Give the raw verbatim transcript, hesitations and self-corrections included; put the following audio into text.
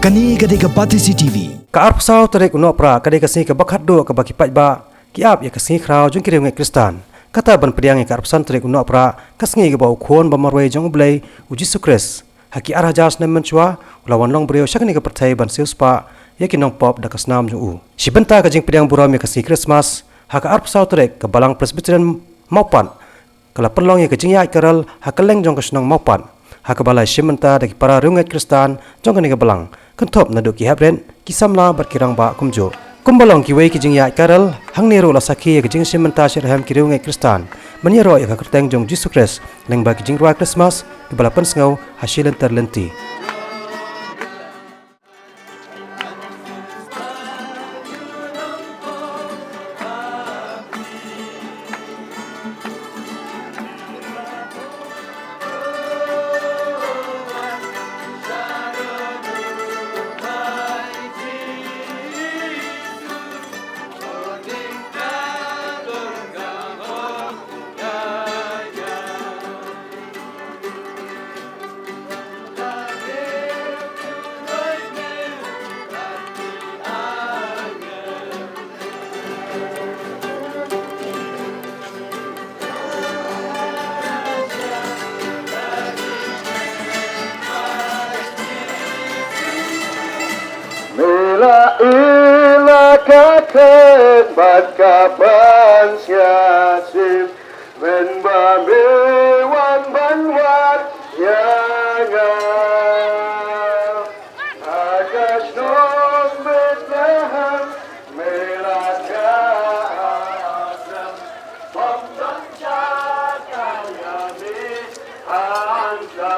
Kane ka dei ka Batesi T V. Ka arphew saw tarik u Nohprah ka dei ka sngi kaba khatduh kaba ki paidbah ki ap ïa ka sngi khraw jong ki riewngeit Khristan. Kata ban pdiang ïa ka arphew san tarik u Nohprah, ka sngi kaba u Khun ba marwei jong U Blei, U Jisu Khrist, ha ki ar hajar snem mynshuwa u la wan long briew sha kane ka pyrthei ban siewspah ïa ki nongpop da ka snam jong u. Shi bynta ka jingpdiang burom ïa ka sngi Khristmas ha ka arphew saw tarik, ka Balang Presbyterian Mawpat ka la pynlong ïa ka jingïaid carol ha kylleng jong ka shnong Mawpat, ha kaba la shim bynta da ki para riewngeit Khristan jong kane ka balang, kynthup naduh ki heprit, ki samla bad ki rangbah kumjuh. Kumba long kiwei ki jingïaid carol, hangne ruh la sakhi ïa ka jingshim bynta shitrhem ki riewngeit Khristan ban ïaroh ïa ka kyrteng jong U Jisu Khrist lyngba ki jingrwai Khristmas kiba la pynsngew ha shi lynter lynti. Me la ïa la ka khet bad ka ban sia sim, men ba me wan ban wad ïa nga. Ha ka shnong Bethlehem me la ka asem, bym don jaka ïa me hangta.